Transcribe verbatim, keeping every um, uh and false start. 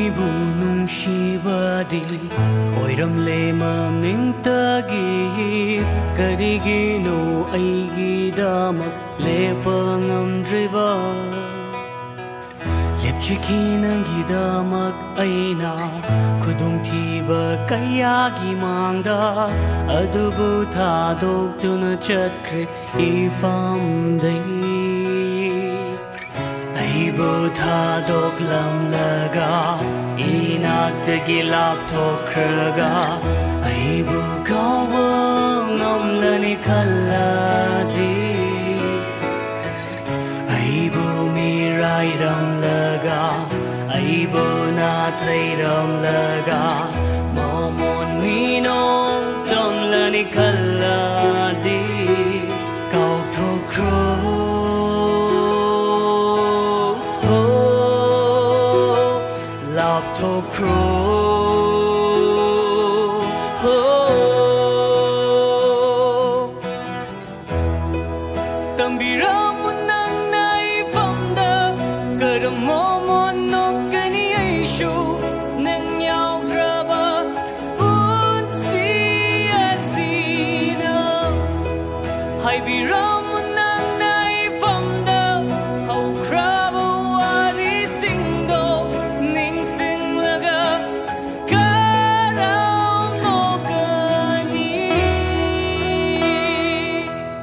ꯅꯪꯕꯨ ꯅꯨꯡꯁꯤꯕꯗꯤ ꯑꯣꯏꯔꯝꯂꯦ ꯃꯃꯤꯡꯇꯒꯤ꯫ ꯀꯔꯤꯒꯤꯅꯣ ꯑꯩꯒꯤꯗꯃꯛ ꯂꯦꯞꯄ ꯉꯝꯗ꯭ꯔꯤꯕ? ꯂꯦꯞꯆꯈꯤ ꯅꯪꯒꯤꯗꯃꯛ ꯑꯩꯅ ꯈꯨꯗꯣꯡꯊꯤꯕ ꯀꯌꯥꯒꯤ ꯃꯥꯡꯗ꯫ ꯑꯗꯨꯕꯨ ꯊꯥꯗꯣꯛꯇꯨꯅ ꯆꯠꯈ꯭ꯔꯦ ꯏꯐꯝꯗꯩ꯫ ꯑꯩꯕꯨ ꯊꯥꯗꯣꯛꯂꯝꯂꯒ, ꯏꯅꯥꯛꯇꯒꯤ ꯂꯥꯞꯊꯣꯛꯈ꯭ꯔꯒ, ꯑꯩꯕꯨ ꯀꯥꯎꯕ ꯉꯝꯂꯅꯤ ꯈꯜꯂꯗꯤ, ꯑꯩꯕꯨ ꯃꯤꯔꯥꯏꯔꯝꯂꯒ, ꯑꯩꯕꯨ ꯅꯥꯊꯩꯔꯝꯂꯒ, ꯃꯃꯣꯟ ꯃꯤꯅꯣꯛ ꯇꯝꯂꯅꯤ ꯈꯜꯂꯗꯤ, ꯀꯥꯎꯊꯣꯛꯈ꯭ꯔꯣ, ꯍꯣ, ꯂꯥꯞꯊꯣꯛꯈ꯭ꯔꯣ, ꯍꯣ꯫ ꯇꯝꯕꯤꯔꯝ